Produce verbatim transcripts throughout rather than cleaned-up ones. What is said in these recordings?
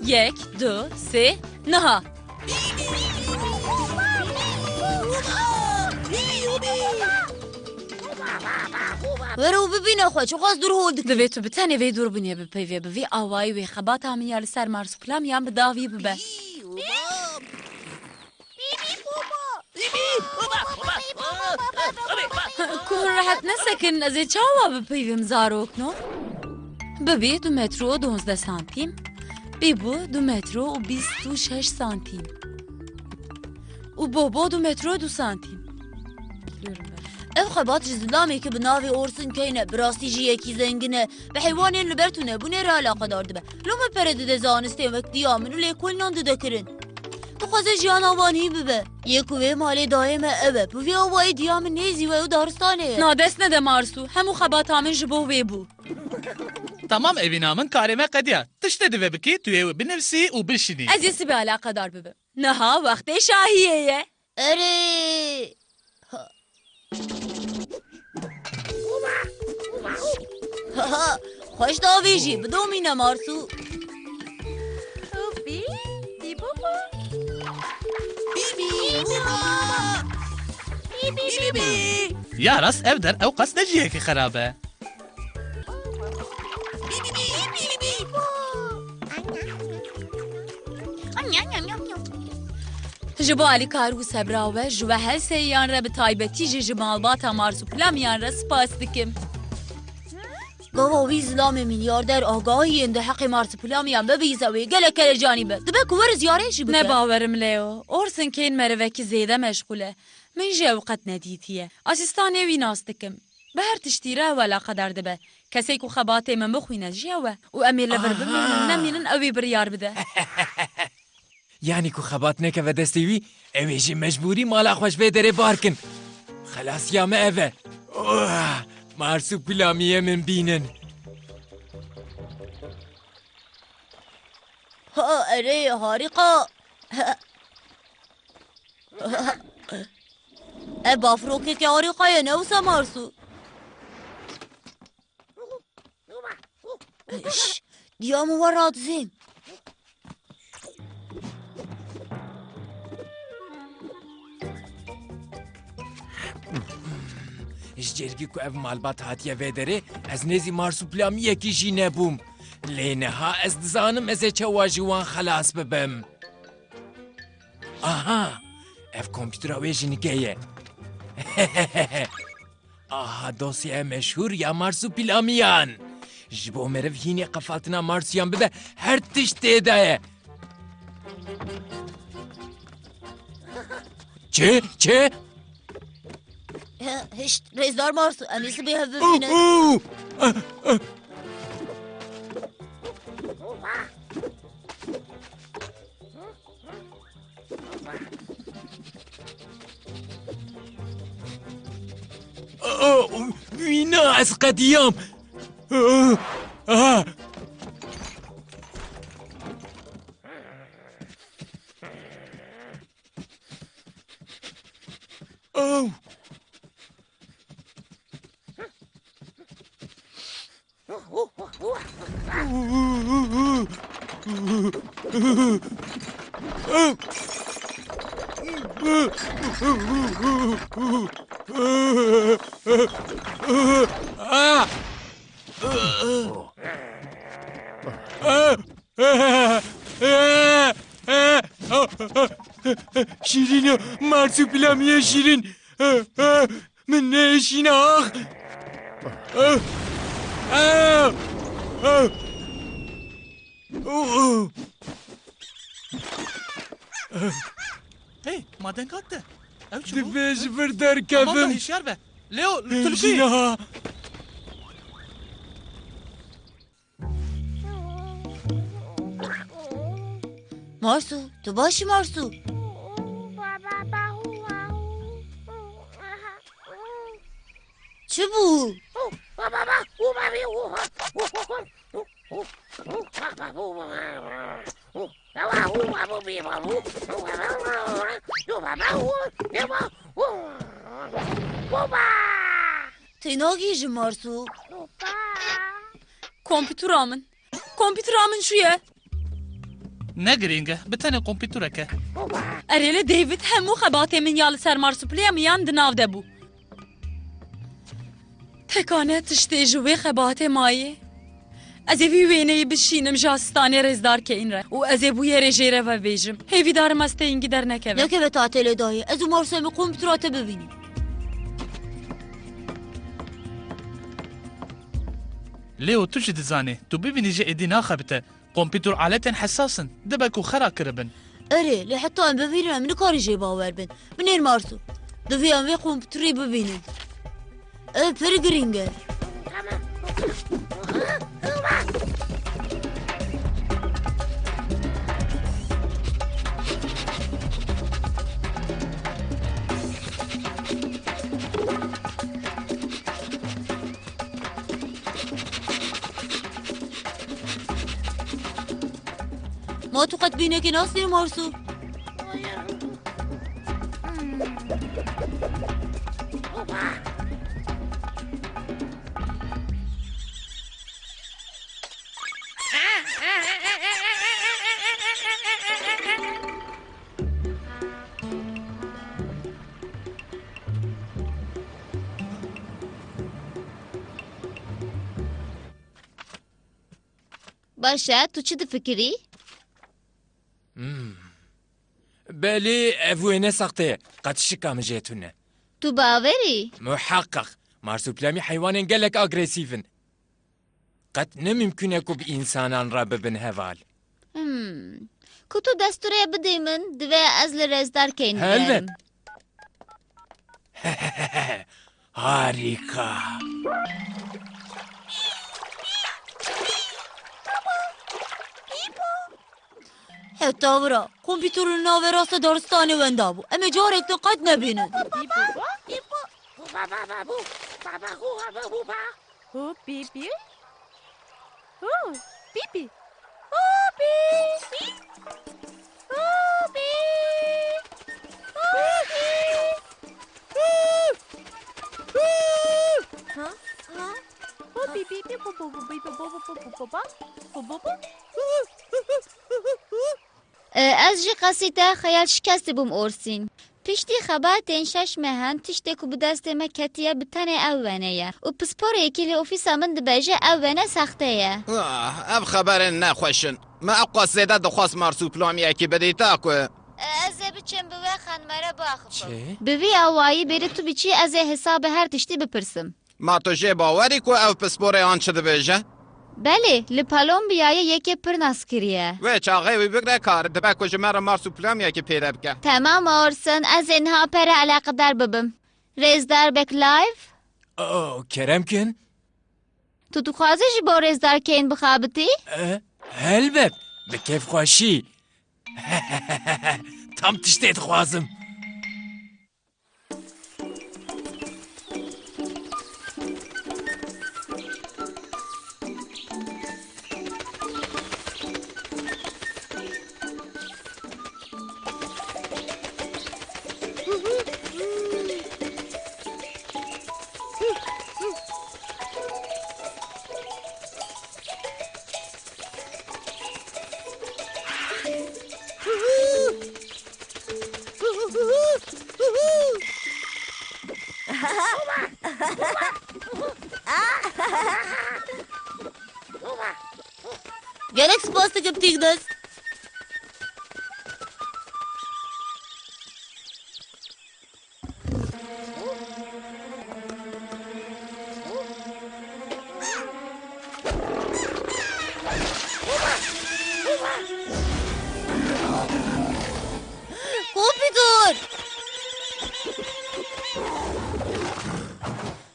Yek, du, sê, niha. Were û bibîne xwe, çiqas dûr hol dike. Divê tu bi tenê vê dûrbûnê bipeyvê, bi vî awayî wê xebata min ya li ser Marsupilamiyan bi dawî bibe. Ku hûn rehet nesekin, ez ê çawa bipeyvim zarokno? Bibî du metro û duwazdeh santîm. Bîbû du metro û bîst û şeş santîm. Û Bobo du metro û du santîm. Ev xebat ji zilamekî bi navê Orson Kane e, bi rastî jî yekî zengin e. Bi heywanên li ber tune bûnê re eleqedar dibe. Loma pere dide zanistên wek diya min û lêkolînan dide kirin. Dixwaze jiyana wan hîn bibe. Yê ku wê malê dayê me ew e. Bi vî awayî diya min nêzî we û daristanê ye. Na dest nede Marsû. Hemû xebata min ji bo wê bû. Tamam evîna min, karê me qediya. Tiştê divê bikî, tu yê wê binivîsî û bişînî. Ez ê sibê eleqedar bibim. Niha wextê şahiyê ye. Erê! Ha. Ha, ha, xweş davêjî, bidomîne Marsû. Bî, bî, bû, bû. Bî, bî, bû, bû. Bî, bî, bî, bî. Ya rast ev der ew qas ne cihekî xerab e. Ji bo alîkar û sebra we, ji we her seyiyan re, bi taybetî jî ji malbata Marsupilamiyan re spas dikim. Gava wî zilamê milyarder agahiyên di heqê Marsupilamiyan bibîze wê gelek kelecanî be. Dibe ku were ziyarê jî bike. Ne bawerim Leo. Orson Kane merivekî zêde meşxûl e. Min jî ew qet nedîtiye. Asistanê wî nas dikim. Bi her tiştî re ew eleqedar dibe. Kesê ku xebatê min bixwîne jî ew e. Û em ê li vir bimînin, aha, nemînin ew ê biryar bide. Yanî ku xebat nekeve destê wî, ew ê jî mecbûrî mala xwe ji vê derê bar kin. Xelasiya me ev e. Oh, Marsupilamiyê min bînin. Ha, erê, harîka. Ev bafrokeke harîka ye, ne wisa Marsû? Şş, diya min we radizêm. Ji cêrgî ku ev malbat hatiye vê derê, ez nêzî Marsuplamiyekî jî nebûm. Lê niha ez dizanim ez ê çawa ji wan xelas bibim. Aha! Ev kompîtera wê jinike ye. Aha dosyaya meşhûr ya Marsupilamiyan. Ji bo meriv hînê qefaltina Marsiyan bibe, her tişt tê de ye. Çi? Çi? He, hişt, rêzdar Marsu, em ê sibê hev bibînin. Û, û! Wîna ez qediyam. Ah! Oh! Şîrîn e, Marsupilamiya şîrîn. Min neêşîne ax. Hey, madenka te. Ew çi bû? Divê ji vir derkevim. Aman hişyar be. Leo, li tu li ku yî? Jîna. Marsu, tu baş î Marsu? Çi bû? Tênagihîjim Marsu. Kompîtura min. Kompîtura min çûye. Ne girîng e, bi tenê kompîturek e. Erê li David, hemû xebatê min ya li ser Marsupilamian di nav de bû. Tekane tiştê ji wê xebatê mayê. Ez ê vî wêneyê bişînim ji asistanê Rêzdar Kane re û ez ê bûyerê jê re vebêjim. Hêvîdarim ez tê hingî dernekeve. Nekeve tatêlê dayê. Ez û Marso em ê kompîtura te bibînin. Leo, tu jî dizanî, tu bibînî jî êdî naxebite. Kompîtur aletên hesas in, dibe ku xera kiribin. Erê, lê heta em bibînin, em nikarin jê bawer bin. Binêr Marso, divê em vê kompîturê bibînin. Ev pir girîng e. Ma tu qet bînekê nasînî Marso? Baş e, tu çi difikirî? Hmm. Belê, ev wêne saxte ye. Qet şika min jê tune. Tu bawer î? Muheqeq. Marsupilami heywanên gelek agresîf in. Qet ne mimkun e ku bi însanan re bibin heval. Hmm. Ku tu destûrê bidî min, divê ez li Rêzdar Kane bigerim. Helbet. Harîka. Heta vira, kompîtur li navê rasta daristanê wenda bû. Em ê carek din qet nebînin. Hû, pî, pî. Hû, pî, pî. Hû, pî, pî. Hû, pî, pî. Hû, pî. Hû, hû. Ha? Ha? Hû, pî, pî, pî, pû, pû, pû, pî, pû, pû, pû, pû, pû, pû, pû. E, ez jî qasî te xeyal şikestî bûm Orsîn. Piştî xebatên şeş mehan tiştê ku bi destê me ketiye bi tenê ew wene ye. Û pisporê yekî li ofîsa min dibêje ew wene saxte ye. Ah, ev xeberên ne xweş in. Me ew qas zêde dixwest marsuplamiyekî bidîta ku. E, ez ê biçim bi wê xanime re biaxifim. Çi? Bi vî awayî bêrî tu biçî ez ê hesabê her tiştî bipirsim. Ma tu jê bawer î ku ev pisporê an çi dibêje? Belê, li Palombiyayê yekê pir nas kiriye. Wê çaxê wî bigre kar, dibe ku ji me re marsuplamiyekî pêde bike. Temam Orson, ez ê niha pere eleqedar bibim. Rêzdar Bek Live? Oh, kerem kin. Tu dixwazî ji bo Rêzdar Kane bixabitî? E, helbet, bi kêfxweşî. Tam tiştê dixwazim. Gelek spas dikim, Tignes. Kompîtur!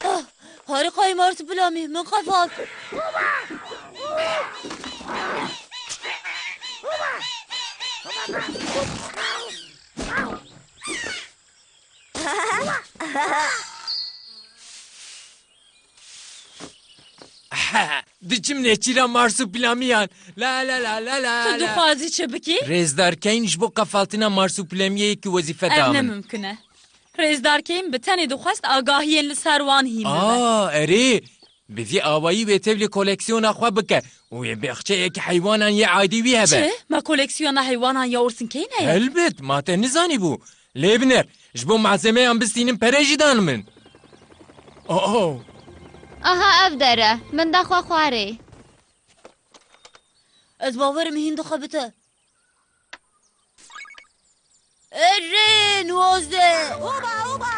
Ah, harîkayê Marsupilami, min qefalt. Diçim nêçîra Marsupilamiyan. La la la la la. Tu dixwazî çi bikî? Rêzdar Kane ji bo qefaltina Marsuplamiyê yekî wezîfe da min. Ev ne mimkun e. Rêzdar Kane bi tenê dixwest agahiyên li ser wan hîn bibe. Aa, erê. Bi vî awayî wê tevlî koleksiyona xwe bike û wê bexçeyeke heywanan yê aîdî wî hebe. Çi? Ma koleksiyona heywanan ya Orson Kane heye? Helbet, ma te nizanîbû. Lê binêr, ji bo malzemeyan bistînim pere jî dan min. Oh! Aha ev dere, min da xwe xwarê. Ez bawerim hîn dixebite. Erê, nuwazdeh! Oba, oba!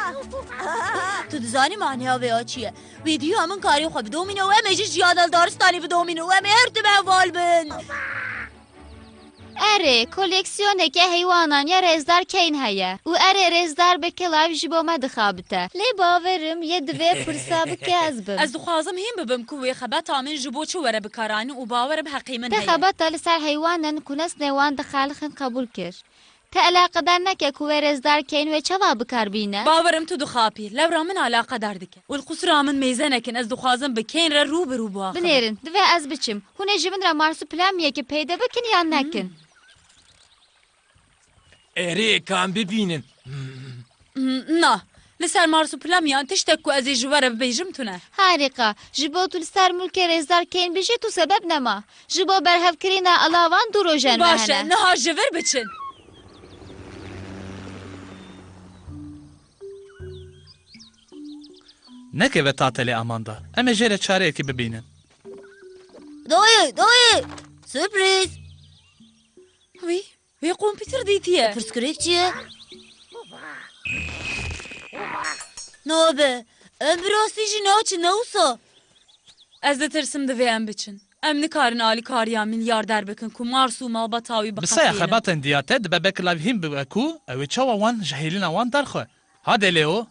Tu dizanî maneya vê ya çi ye? Vîdyoya min karê xwe bidomîne û em ê jî jiyana li daristanê bidomînin û em ê her tim heval bin. Erê, koleksiyoneke heywanan ya Rêzdar Kane heye û erê Rêzdar bi Clive ji bo me dixabite. Lê bawerim yê divê pirsa bike ez bim. Ez dixwazim hîn bibim ku wê xebata min ji bo çi were bikaranîn û bawerim heqê min Te heye. Xebata li ser heywanan ku neslê wan dixelixin qebûl kir. Te eleqedar neke ku wê Rêzdar Kane wê çawa bikar bîne? Bawerim tu dixapî. Lewra min eleqedar dike. Û li qusura min mêze nekin, ez dixwazim bi Kane re rû bi rû biaxivim. Binêrin, divê ez biçim. Hûn ê ji min re marsuplamiyekê peyde bikin yan nekin? Hmm. Erê, ka em bibînin. Hmm, na. Li ser marsupilamiyan tiştek ku ez ê ji we re bibêjim tune. Harîka. Ji bo tu li ser mulkê Rêzdar Kane bijî tu sebeb nema. Ji bo berhevkirina alavan du roje nehene. Baş e, niha ji vir biçin. Nekeve tatelê Amanda. Em ê jê re çareyekî bibînin. Dayê, dayê! Surprîz! Wî, wê kompîtir dîtiye. Pirsgirêk çi ye? Nabe, em bi rastî jî naçin, ne wisa? Ez ditirsim divê em biçin. Em nikarin alîkariya milyarder bikin ku Mars û malbata wî biqetînin. Bi saya xebatên diya te dibe bek lav hîn bibe ku ew ê çawa wan ji hêlîna wan derxwe. Hade Leo.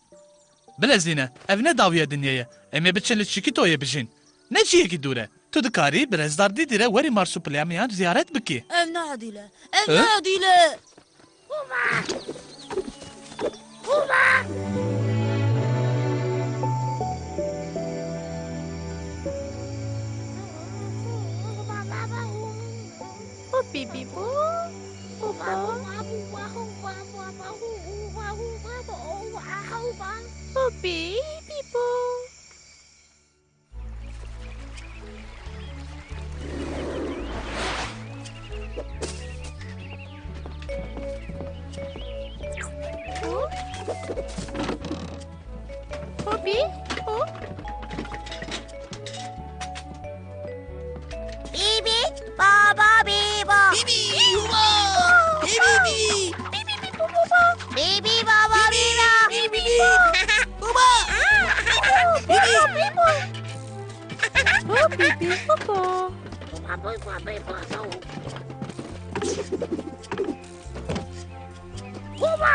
Bilezîne, ev ne dawiya dinyê ye. Em ê biçin li Çikîtoyê bijîn. Ne cihekî dûr e. Tu dikarî bi Rêzdar Dîdî re werî Marsupilamiyan ziyaret bikî. Ev ne edîl e. Ev Hı? ne edîl e. Hopi bibo. Hopa. Hopi bibo. Hopi, hop. Bibi, baba, biba. Bibi, yuba. Bibi, bibi. Bibi, bibi, buba. Bibi, baba, biba. Bibi, bibi. Buba. Bibi. Hop, bibi, buba. Buba, buba, buba, buba. Hoba!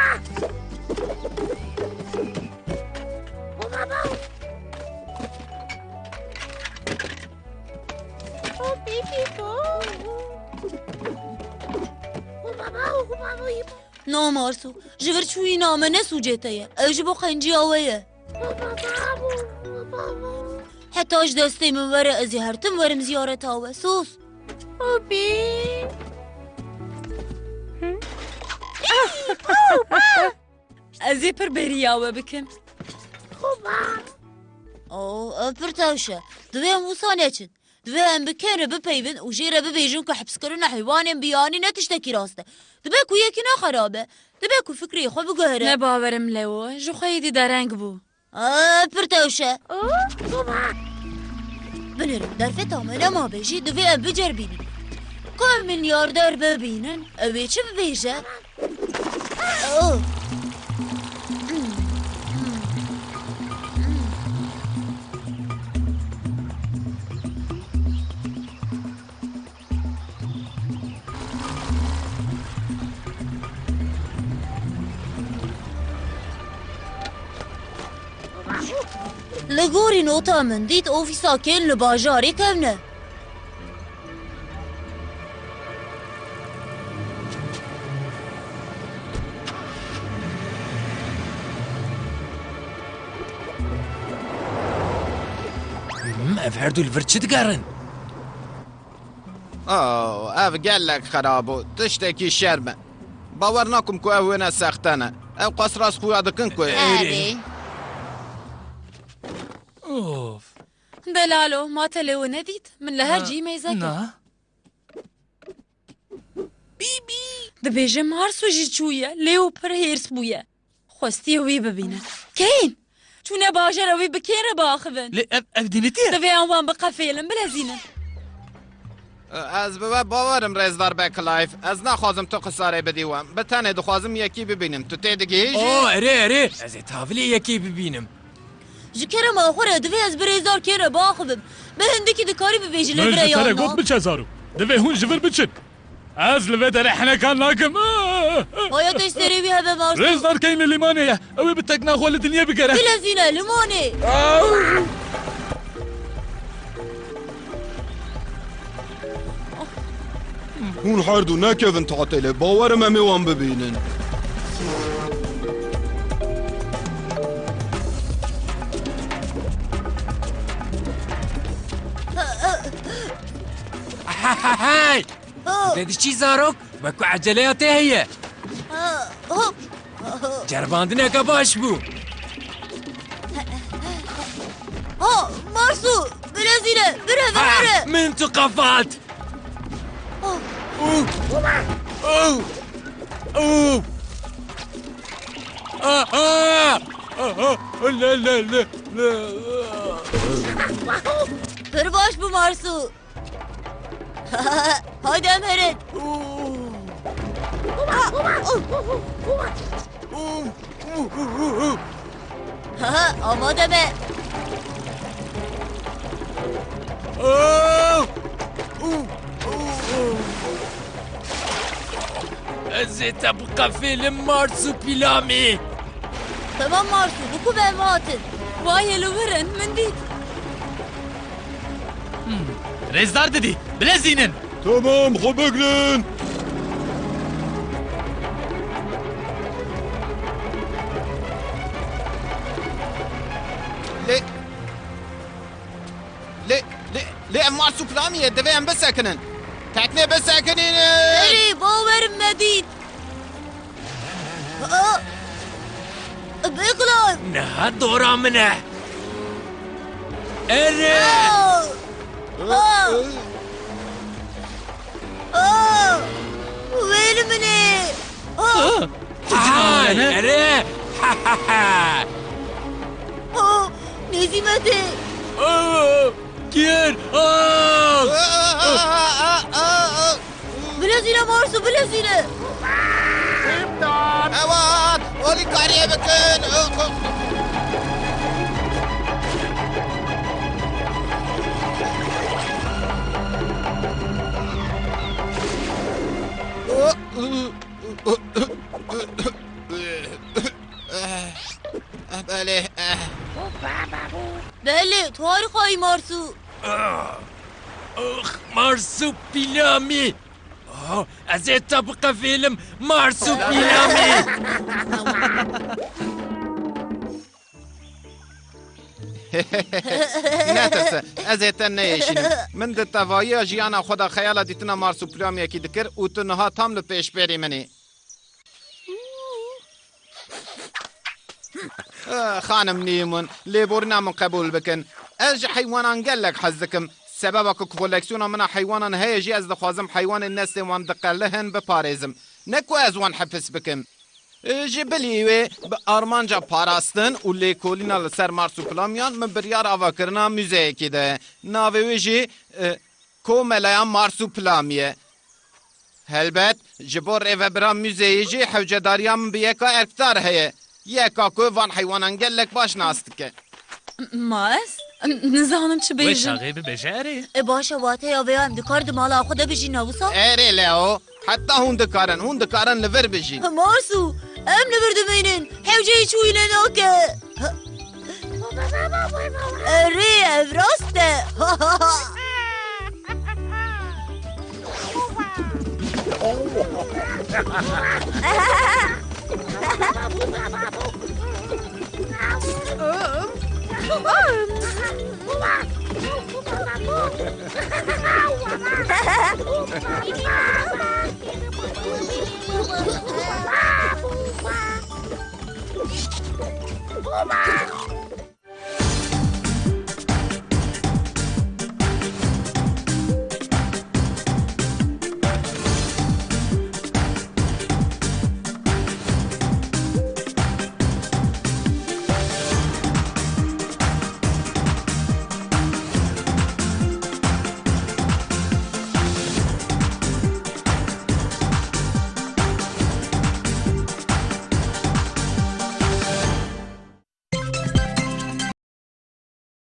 Hoba, ba! Hopi, pi, po! Hoba, ba, hoba, ba, hoba. Na Marso, ji vir çûyîna me ne sûcê te ye, ew ji bo qenciya we ye. Heta ji destê min were, ez ê her tim werim ziyareta we. Sos. Hopi. Ez ê pir bêriya we bikim. Oh, ev pir tewş e. Divê em wisa neçin. Divê em bi Kane re bipeyvin û jê re bibêjin ku hipskirina heywanên biyanî ne tiştekî rast e. Dibe ku yekî nexerabe. Dibe ku fikrê xwe biguhere. Ne bawerim Leo, ji xwe yê dî dereng bû. Aa, pir tewş e. Binêrin, derfeta me nema be jî divê em biceribînin. Ku em milyarder bibînin, ew ê çi bibêje? Oh. Li gorî nota min dît ofîsa Kane li bajarê kevn e. Hmm, ev her du li vir çi digerin? Oh, ev gelek xerab bû. Tiştekî şerm e. Bawer nakim ku ew wêne sexte ne. Ew qas rast xuya dikin ku. Erê. Of. Delalo, ma te Leo nedît? Min li her Na, cî meyze kir. Na. Bî, bî. Dibêje Marsu jî çûye, Leo pir hêrs bûye. Xwestiye wî bibîne. Keyên? Çûne bajêr, ew ê bi kê re biaxivin? Lê ev, ev dinitiye? Divê em wan biqefêlin, bilezînin. Ez bi we bawer im, rêzdar Bek Clive. Ez naxwazim tu xisarê bidî we. Bi tenê dixwazim yekî bibînim. Tu têdigihîjî? O, erê, erê. Ez ê tavilê yekî bibînim. Ji kerema xwe re divê ez bi rêzdar kê re biaxivim. Bi hindikî dikarî bibêjî lê Min vire ji te re yan got na. Biçe zarok. Divê hûn ji vir biçin. Ez li vê derê henekan nakim. Haya te ji serê wî hebe Marsu. Rêzdar keyne lîmanê ye. Ew ê bi tekna xwe li dinyê bigere. Bilezîne, limanê. Hûn her du nekevin tatêlê. Bawer im em ê wan bibînin. Hey! Oh! Te diçî zarok? Wekî eceleya te heye. Ah, hop. Ceribandineke baş bû. Ha, Marsu, bilezîne, bire, Ha, bire. Min tu qefalt. Oh. Uh. Uh. Uh. Ah, ah. Ah, ah. Le, le, le, le. Pir baş bû Marsu. Haydi em herin. Ha, amade me. Ez ê te biqefêlim Marsupîlamî. Temam Marsu, bi ku em hatin. Wayê li wir in, min dît. Hmm. Rêzdar didî, bilezînin. Tamam, xwe bigrin. Lê, lê, lê, lê em Marsupîlamî ye, divê em bisekinin. Teknê bisekinînin. Erê, bawer me dît. Aa! Bêgulan! Niha dora min e. Erê! Aa! Aa! Aa! Wêli min ê! Aa! Aa! Ay, erê! Aa! Nêzî me tê! Aa! Kîr! Aa! Bilezîne Marsu, bilezîne! Îmdat! Ewan! Alîkariyê bikin! Belê. Belê, tu harîkayî Marsu. Ax, Marsupîlamî! Ah, ez ê te biqefêlim, Marsupîlamî! Netirse, ez ê te neyêşînim. Min di tevahiya jiyana xwe de xeyala dîtina Marsupîlamiyekî dikir û tu niha tam li pêşberî min î. Eh, xanim Nîmûn, lêborîna min qebûl bikin. Ez ji heywanan gelek hez dikim. Sebeba ku koleksiyona min a heywanan heye jî ez dixwazim heywanên neslên wan diqelihin biparêzim. Ne ku ez wan hifz bikim. Eh, ji bilî wê bi armanca parastin û lêkolîna li ser Marsupîlamiyan min biryar avakirina muzeyekî de. Navê wê jî, eh, Komeleya Marsupîlamî ye. Helbet, ji bo rêvebira muzeyê jî hewcedariya min bi yeka erkdar heye. Yeka ku van heywanan gelek baş nas dike. Ma ez? Nizanim çi Wê bêjim. çaxê bibêje erê. E, baş e, wateya vê ya em dikar di mala xwe de bijîn, ne wisa? Erê Leo, heta hûn dikarin, hûn dikarin li vir bijîn. Marsu, em li vir dimînin. Hewceyî çûyî lê nake. Erê, ev rast e.